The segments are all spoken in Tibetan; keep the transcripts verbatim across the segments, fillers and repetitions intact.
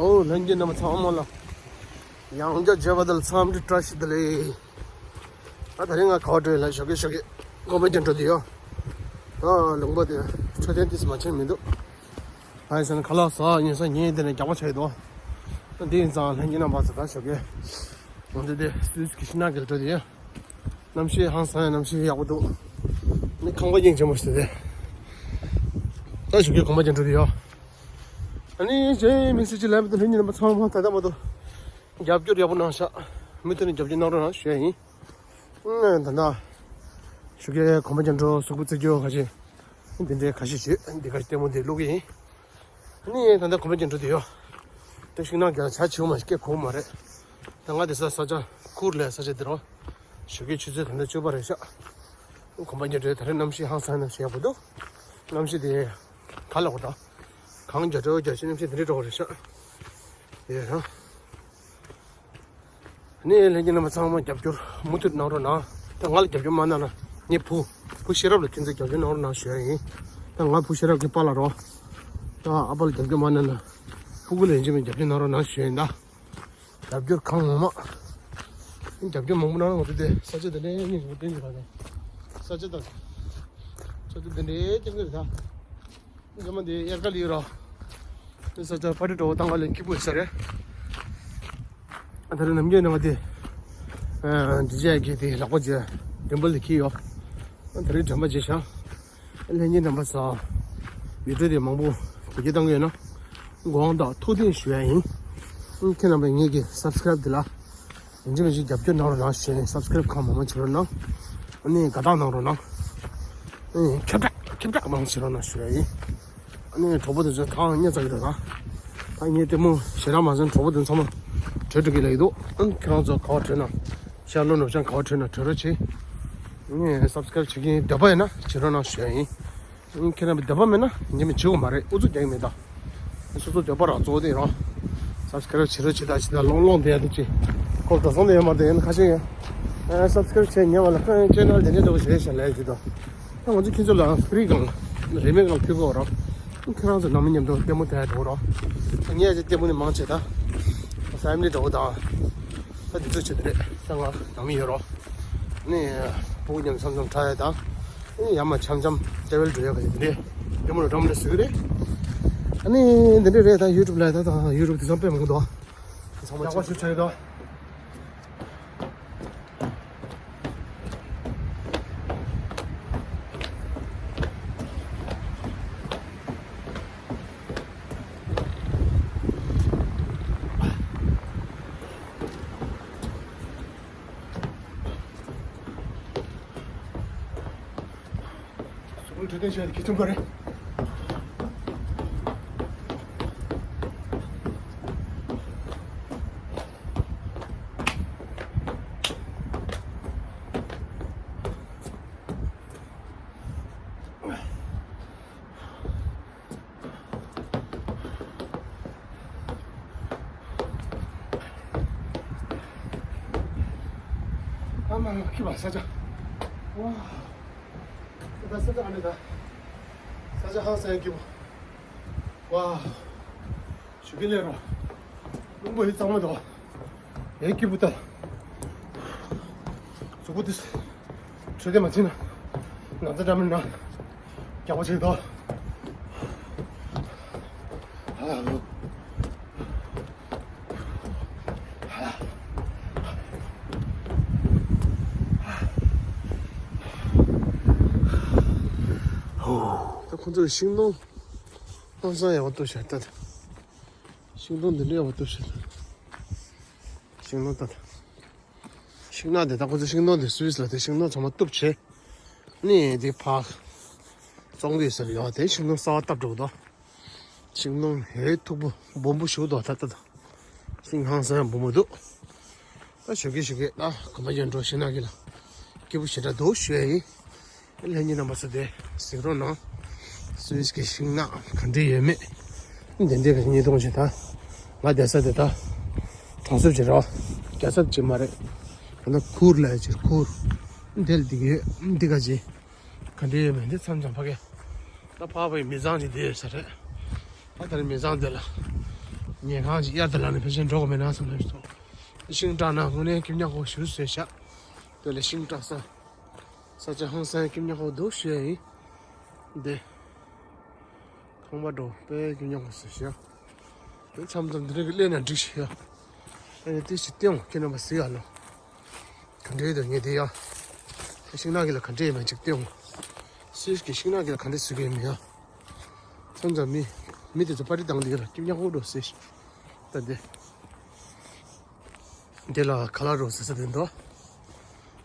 ཨོ་ལྷན་རྒྱས་རྣམ་པ་ཚང་མ་ལ་ཡང་བསྐྱར་མཇལ་བ་དང་འཚམས་འདྲི་བཀྲ་ཤིས་བདེ་ལེགས། ད་དེ་རིང་ང་ག་པར་འགྲོ་ཡིན་ལབ་ཞོགས་ཀས་ཞོགས་ཀས་གོམ་པ་རྒྱག་འགྲོ་དེ་ཡོད། ད་ལུང་པ་དེ་འཕྲོད་བསྟེན་ཏོག་ཙམ་མ་བྱས་མི་འདུག་ཨ་ཡིན་ཟེར་ན་ཁ་ལག་ཟ་ཉལ་ས་ཉལ་དེ་ནས་རྒྱགས་པ་ཆགས་ཡོད་དོ། ད་འདི་ཡིན་ཙང་ལྷན་རྒྱས་རྣམ་པ་ཚོ་ད་ཞོགས་ཀས་ང་ཚོ་དེ་སུད་སི་གི་ཤིང་ནགས་ཀྱི་འགྲོ་དེ་ཡོད། གནམ་གཤིས་ཧང་སང་ཡ། གནམ་གཤིས་ཡག་པོ་འདུག་ནི་ཁང་པ་རྙིང་ཆེན་མོ་ཞིག་དེ། ད་ཞོགས་ཀས་གོམ་པ་རྒྱག་འགྲོ་དེ་ཡོད། ཨ་ནི་གཞན་དམིགས་བསལ་ཅིག་ལབ་མི་འདུག་ལྷན་རྒྱས་རྣམ་པ་ཚང་མ་ད་ལྟ་མ་གཏོགས་རྒྱབ་སྐྱོར་ཡག་པོ་གནང་ཤག་མུ་མཐུད་ནས་རྒྱབ་སྐྱོར་གནང་རོགས་གནང་ཞུ་ཡ་ཡིན། ཨ་ད་ལྟ་ཞོགས་ཀས་གོམ་པ་རྒྱག་འགྲོ་གཟུགས་པོ་རྩེད་སྐྱོ་ཁ་ཤས་འདི་འདྲའི་ཁ་ཤས་ཤིག་འདི་གར་ལྟད་མོ་འདི་བླུག་གི་ཡིན། ཨ་ནི་ད་ལྟ་གོམ་པ་རྒྱག་འགྲོ་དེ་ཡོད། ད་ཤིང་ནགས་ཀྱང་བྱ་བྱིའུ་མ་ཞིག་སྐད་གོ་མ་རེད། ད་ང་དེ་ས་ས་ཆ་ཁུར་ལས་ས་ཆ་འདི་རོ། ཞོགས་ཀས་ཆུ་ཚོད་ད་ལྟ་བཅུ་པ་རེད་ཤག་གོམ་པ་རྒྱག་འགྲོ་ད་རེས་གནམ་གཤིས་ཧང་སང་གནམ་གཤིས་ཡག་པོ་འདུག་གནམ་གཤིས་དེ་ག་ལ་གོ་ད། གངས་རྒྱ་གྲོ་རྒྱ་ཆེ་གནམ་གཤིས་དེ་འདྲའི་འགྲོ་བ་རེད་ཤག་དེ་རང་། ནས་ལྷན་རྒྱས་རྣམ་པ་ཚང་མ་རྒྱབ་སྐྱོར་མུ་མཐུད་གནང་རོགས་གནང་། ད་ང་ལ་རྒྱབ་སྐྱོར་མ་གནང་ན་ངའི་བུ། བུ་ཤེས་རབ་ལ་ཁྱེད་ཚོས་རྒྱབ་སྐྱོར་གནང་རོགས་གནང་ཞུ་ཡ་ཡིན། ད་ང་བུ་ཤེས་རབ་ཀྱི་པཱ་ལགས་རོ། ད་ཨ་ཕ་ལ་རྒྱབ་སྐྱོར་མ་གནང་ན། ཕྲུ་གུ་ལ་ཡིན་གཅིག་མིན་རྒྱབ་སྐྱོར་གནང་རོགས་གནང་ཞུ་ཡ་ཡིན་ད། རྒྱབ་སྐྱོར་གང་མང་མང་། རྒྱབ་སྐྱོར་མང་པོ་གནང་ན་ང་ཚོ་དེ་ས་ཆ་དེ་འདྲའི་སྙིང་རྗེ་པོ་སྟོན་གྱི་རེད་ད། ས་ཆ་དང་། ས་ཆ་དེ་འདྲའི་སྟོན་གྱི་རེད་ད། རྗེས་མ་འདི་དབྱར་ཁ་ལ་ཡོད་ར། འདི་ས་ཆ་པར་ཊི་འདྲ་བོ་བཏང་ག་ལ་སྐྱིད་པོ་ཡོད་ས་རེད། ཨ་ད་རེས་ནམ་རྒྱུན་ནང་དེ། ཨ་འདི་ཅག་གི་དེ་ལག་པ་རྗེས་དྲན་པ་ལ་འཁྱེར་ཡོད། ཨ་ད་རེས་དྲན་པ་རྗེས་བཞག་ལྷན་རྒྱས་རྣམ་པ་ཚོ། བི་ཌི་ཡོ་དེ་མང་པོ་བེད་སྤྱོད་བཏང་གི་ཡོད་ན། དགོངས་དག་ཐུགས་བདེན་ཞུ་ཡ་ཡིན། ཁྱེད་རྣམ་པས་ངེད་ཀྱི་སབ་སི་ཀ་རབ་དེ་ལ། ཡིན་གཅིག་མིན་གཅིག་རྒྱབ་སྐྱོར་གནང་རོགས་གནང་ཞེས་སབ་སི་ཀ་རབ་གང་མང་མང་བྱེད་རོགས་གནང་། ཨ་ནི་དགའ་རྟགས་གནང་རོགས་གནང་། ཨ་ནི་ཁྱབ་བསྒྲགས་ཁྱབ་བསྒྲགས་མང་བྱེད་རོགས་གནང་ཞུ་ཡ་ཡིན། ཨ་ནི་གྲོགས་པོ་དེ་ཚོ་ཐང་རྙེད་ཚར་གི་འདུག་ད། ད་ངས་ལྟད་མོ་ཞེ་དྲག་མ་བཟུང་། གྲོགས་པོ་དེ་ཚང་མ་བྲོས་འགྲོ་གི་ལབ་ཀྱི་འདུག་ཨ་ནི་ཁྱེད་རང་ཚོ་ག་པར་བྲོས་ན། ཤར་ལྷོ་ནུབ་བྱང་ག་པར་བྲོས་ན་བྲོས་རོགས་བྱེད། ཨ་ནི་སབ་སི་ཀ་རབ་བྱེད་མཁན་འདོད་པ་ཡོད་ན་བྱེད་རོགས་གནང་ཞུ་ཡ་ཡིན། ཁྱེད་རང་འདོད་པ་མེད་ན་ཉི་མ་བྱེད་དགོས་མ་རེད། ཨུ་ཚུགས་རྒྱག་གི་མེད་ད། སོ་སོ་འདོད་པ་རང་གཙོ་བོ་དེ་རང་། སབ་སི་ཀ་རབ་བྱེད་རོགས་བྱེད་ད་བྱེད་ད་ལོང་ལོང་དེ་ཡ་དེ་ཅི། ཁོ་འགྲོ་སོང་དེ་ཡོད་མ་རེད་ཡིན་ན་ཁ་ཤས་ཡོད། ཨ་སབ་སི་ཀ་རབ་བྱས་ཉེ་བ་ལ་ཁོ་ཡང་ཅེ་ནལ་དེ་འདྲ་འདྲ་བོ་བྱས་ཤག་ལབ་ཀྱི་འདུག་ད་ང་ཚོ་ཁྱེད་ཚོ་ལ་ཧྥི་རི་སྒང་ལ་རིན་མེད་སྒང་ལ་ཕུལ་གོ་རོགས། ཁྱེད་རང་ཚོ་ནང་མི་མཉམ་དུ་ལྟད་མོ་ལྟ་ཡ་འགྲོ་རོགས། ངས་ཀྱི་ལྟད་མོ་ནི་མང་ཆེ་ད། ཕེ་མི་ལི་འདྲ་བོ་དང་། ད་འདི་ཚོ་བྱེད་དེ་རེད། ད་ང་ནང་མི་ཡོད་རོགས། ནི། ཕྲུ་གུ་མཉམ་མཚམས་མཚམས་འཁྲབ་ཡ་དང་། ནི་ཡར་མར་འཆམ་འཆམ་ཊེ་བལ་འགྲོ་ཡ་ག་ཅིག་འདི་འདྲས། ལྟད་མོ་ལ་འགྲོ་མི་འདྲ་ཟེར་གི་རེད། ཨ་ནི་འདི་འདྲས་རེད། ད་ཡུ་ཊུབ་ལ་ད་ད་ཡུ་ཊུབ་དེ་ཚང་དཔེ་མང་གི་འདུག་ཚང་མ་ཡག་པོ་ཞིག་ཆགས་ཡོད་དོ། སུ་ཀུལ་འཕྲོད་བསྟེན་བྱས་ཏེ་ཁྱི་ཆུང་པ་རེད། ཨ་མ་ཁྱི་པ་ས་ཆ། ཝ། ད་ས་ཆ་ཨ་ནི་ད། ས་ཆ་ཧང་སང་སྐྱིད་པོ། ཝ། ཞུ་གི་ལས་རོ། རླུང་བུ་ཡི་གཙང་མ་དོ། ཡའི་སྐྱིད་པོ་ད། གཟུགས་པོ་དེ། འཕྲོད་བསྟེན་མ་བྱས་ན། ན་ཚ་འདྲ་མིན་ན། རྒྱགས་པ་བྱེད་དོ། ད་ཁོང་ཚོས་ཤིང་སྡོང་། ཧང་སང་ཡག་པོ་བཏོད་ཤག་ད། ཤིང་སྡོང་འདི་འདྲ་ཡག་པོ་བཏོད་ཤག་ད། ཤིང་སྡོང་ད། ཤིང་ནགས་དེ་ད་ཁོ་ཚོ་ཤིང་སྡོང་དེ་སུད་སི་ལ་དེ་ཤིང་སྡོང་ཚང་མ་གཏུབ་བྱས། ནི་དེ་ཕར་བཙོང་གི་ཟེར་ཡོད་དེ་ཤིང་སྡོང་གསར་པ་བཏབ་འགྲོ་གི་འདུག་ཤིང་སྡོང་ཧེ་མཐུག་པོ་སྦོམ་པོ་ཞིག་འདུག་ད་ལྟ་ད། ཤིང་ཧང་སང་སྦོམ་པོ་འདུག་ད་ཞོགས་ཀས་ཞོགས་ཀས་ད་གོམ་པ་རྒྱག་འགྲོ་ཤིང་ནགས་ཀྱི་ལ། སྐྱིད་པོ་ཞེ་དྲག་འདུག་ཞུ་ཡ་ཡིན། ལྷན་རྒྱས་རྣམ་པ་ཚོ་དེ་གཟིགས་རོགས་གནང་། སུད་སི་གི་ཤིང་ནགས་ག་འདྲ་ཡོད་མེད། འདི་འདྲའི་གི་ཉིས་སྟོང་ཅིག་ད། ང་བསྡད་ས་དེ་ད། གྲོང་གསེབ་ཅིག་རེད་བ། རྒྱལ་ས་ཅིག་མ་རེད། ད་ནི་ཁུར་ལ་ཅིག་ཁུར། འདི་ལ་འདི་གི་འདི་ག་ཅིག་ག་འདྲ་ཡོད་མེད་འདི་མཚམས་མཚམས་ཕ་གི། ད་ཕ་བའི་མི་ཚང་ཅིག་འདི་ཡོད་ས་རེད། ད་ད་ནི་མི་ཚང་འདི་ལ། ཉལ་ཁང་ཞིག་གཡར་དེ་ལ་ནི་ཕལ་ཆེར་འགྲོ་དགོས་མེད་ན་བསམ་ལབ་སོང་། ཤིང་བཀྲག་ན་དངོས་གནས་སྐྱིད་ཉག་ཁོག་ཞུ་ཟེར་ཤག་དེ་ལས་ཤིང་བཀྲག་ས། ས་ཆ་ཧང་སང་སྐྱིད་ཉག་ཁོག་འདུག་ཞུ་ཡ་ཡིན། འདི། ཁང་པ་འགྲོ་དཔེ་སྐྱིད་ཉག་ཁོག་ཟེར་ཤག་དེ་མཚམས་མཚམས་འདི་འདྲ་གི་སླེབས་ན་འགྲིག་ཤག་ཨ་ནི་ཏི་ཞིག་སྟེང་ཁྱེད་རྣམ་པ་གཟིགས་ཨ་ལོ། ག་འདྲའི་འདུག་ངས་དེ་ཡ། ཤིང་ནགས་ཀྱི་ལ་ག་འདྲའི་མ་ཅིག་སྟེང་། སུས་ཀྱི་ཤིང་ནགས་ཀྱི་ལ་ག་འདྲའི་ཟུག་གི་མི་ཡ། མཚམས་མཚམས་མི། མི་དེ་ཚོ་པར་རི་བཏང་དེ་ལ་སྐྱིད་ཉག་ཁོག་འགྲོ་ཟེར། ད་འདི། འདི་ལ་ཁ་ལག་རོ་ཟེར་ས་དེ་འདུག་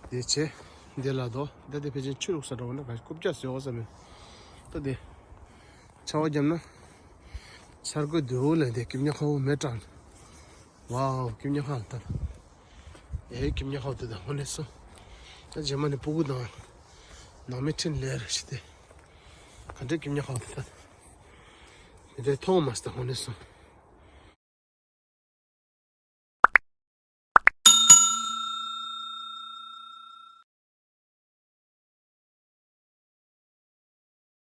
དེ་བྱས། འདི་ལ་འདུག་ད་དེ་ཕལ་ཆེར་ཆུ་བླུགས་ས་འགྲོ་བ་ན་ག་རྐུབ་བཀྱག་ཟེར་འོ་ས་མེད། ད་དེ། ཆར་པ་བརྒྱབ་ན། ཆར་གོས་འདུག་ལས་དེ་སྐྱིད་ཉག་ཁོག་མེ་དྲག་ཝའོ་སྐྱིད་ཉག་ཁོག་ད། ཨེ་སྐྱིད་ཉག་ཁོག་དེ་ད་དངོས་གནས་སོ། ད་རྗེས་མ་ནས་སྤུ་གུ་དང་། ནང་མི་ཁྲིད་ལེ་རེ་ཞིག་དེ། ག་འདྲའི་སྐྱིད་ཉག་ཁོག་དེ་ད། མི་དེ་མཐོང་མ་སྟེ་དངོས་གནས་སོ།